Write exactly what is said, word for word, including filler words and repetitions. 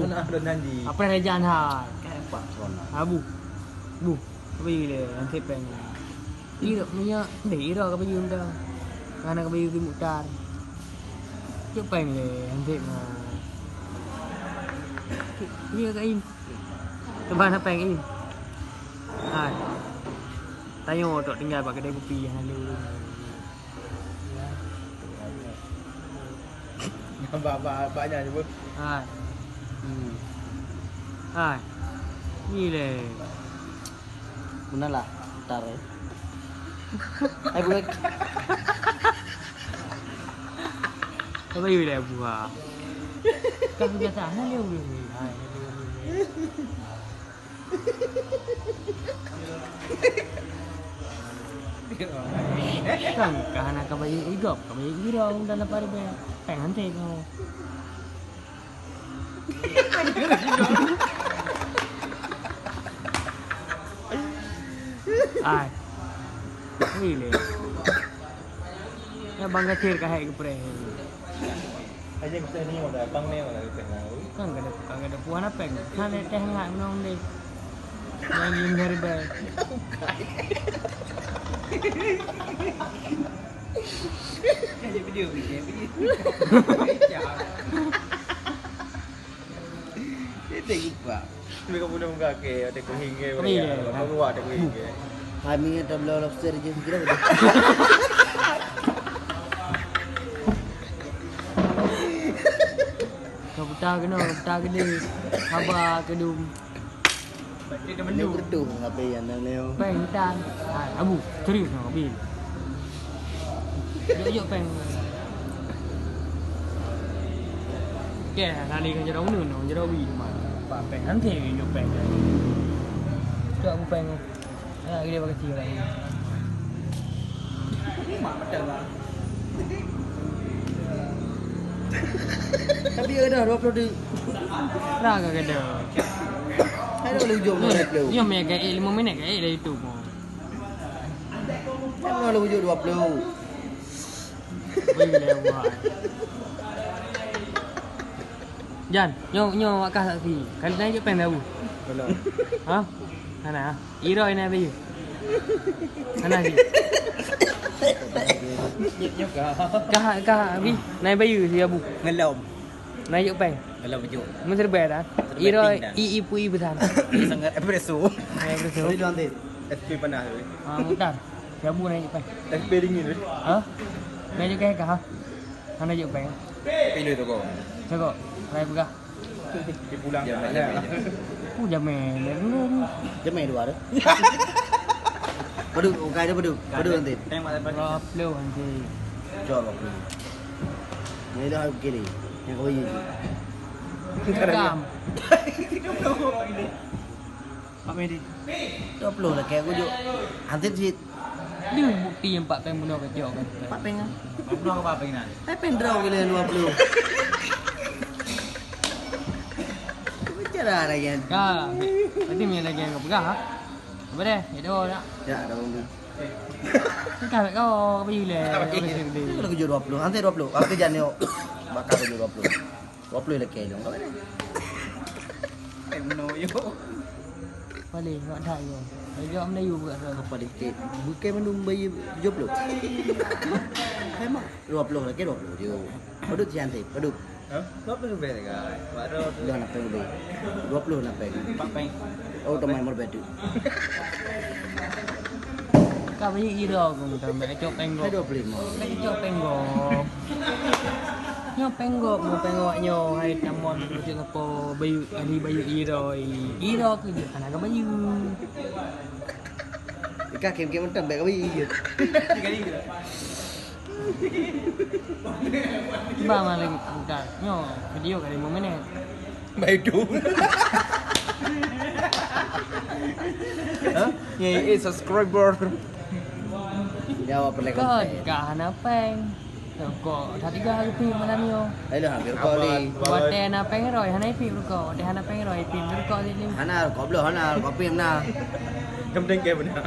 Nah, udah janji. Apa raja hai? Kayak apa, Sona? Abu. Bu. Apa you le? Nanti peng. Iro minyak, deh, iro ka bayu dah. Kana ka bayu di mutar. Cuk peng le, nanti mah. Iya ka im. Coba na peng im. Hai. Tanyoe tok tinggal bak kedai kopi yang lalu. Bak, bak, bak nyan je pun. Hai. Hmm. Hai. Ni le. Meunan lah. Tar, eh. Hai, bukan. Apa you dah buat? Kan biasa hana dia boleh. Hai. Kan, ka hana ka bayeue igop, ka bayeue irong dalam paribèe. Peng hanté kau. Ai. Wih, le. Ya, bang kacil ka hai gepreh. Aja kita ni udah bang ni udah gepreh. Kan kada, kan kada puan apa ni? Kan ada teh ngak menong deh. Yang ini hari bay. Jadi video, video, video. Dia tak lupa. Tapi kau bunuh muka ke, ada kuhing ke, apa iya? Kau buat ada kuhing ke. Kami ada belah lobster je, kira betul. Kau peta kena, kau peta kena. Haba kedum. Ni betul, apa yang nak leo? Peng tan. Ha, abu, serius nak, Abi. Jok-jok peng. Okey, lali ngon jaroe ngon jaroe wi. Pak peng nanti jok peng. Jok aku peng. Ha, gede bagi sih lagi. Mak macam lah. Tapi ada dua puluh di. Raga kada. Ada boleh ujung dua puluh. Nyoe meh gaek lima minit gaek dari YouTube. Kan boleh ujung dua puluh. Boleh buat. Jan, nyoe, nyoe awak kah saksi. Kali na jok peng dah. Belum. Ha? Hana. Iro ina bayu. Hana ji. Nyoe kah? Kah, kah, abi. Na bayu si abu. Ngelom. Na jok peng. Ngelom jok. Mun serba dah. Iro i, i pui pesan. Sangat espresso. Espresso. Sorry, Bang Tit. Es pui panas, weh. Ah, mutar. Siapa nak jumpa? Es pui dingin, weh. Ha? Nak jumpa kah? Hana jumpa. Pilih toko. Toko. Saya pegang. Dia pulang. Jamé, jamé, jamé. Oh, jamé. Jamé dua tu. Padu, ukai dia padu. Padu nanti. Dua puluh nanti. Jom dua puluh. Ni dah kiri. Yang kau ini. Kam. Pak Medi. Dua puluh lakèe aku jok. Hansip cit. Deuh bukti nyang pat péng bunoe kacok kan. Pat péng ah. Bunoe ke pat péng nan? Pat péng draw kali dua puluh. Bicara lagi kan. Ka. Berarti main lagi yang kau pegang ha. Apa deh? Ya dah nak. Ya dah. Entah nak kau apa you leh. Apa you leh? Aku nak kujur dua puluh. Hansip dua puluh. Aku kerja ni. Bakal kujur dua puluh. Dua puluh lakèe dong. Apa ni? Péng bunoe yo. Paléng, nak that yo. Lagi awak Melayu bukan salah. Apa dikit? Bukan mandum bayi tujuh puluh. Hai mak, dua puluh lakèe dua puluh je. Padum sian teh, padum. Ha? Dua puluh lebih kan? Baru tu. Dah nak péng lebih. Dua puluh nak péng. Empat péng. Oh, teman berbeda. Ka bayeue ira kong tam, bèk kacok péng gob. Hai dua puluh lima. Bèk kacok péng gob. Nyoe péng gob, nyoe péng awak nyoe, hai tamon keuneuk sapo bayeue, ahli bayeue ira, ira keu jih hana ka bayeue. Ika kém-kém mantong bèk ka bayeue. Ba maling udah. Nyoe video ka lima minit. Baidu. Hah? Nyai eh subscriber. Jawab pernah konten. Kau ka hana péng. Rukok dah tiga hari pi malam nyoe. Ayolah, ambil rukok ni. Watèe na péng roi hana ipi rukok. Watèe hana péng roi ipi rukok ni. Hana rukok bloe, hana rukok pim na. Yang penting kayak benar.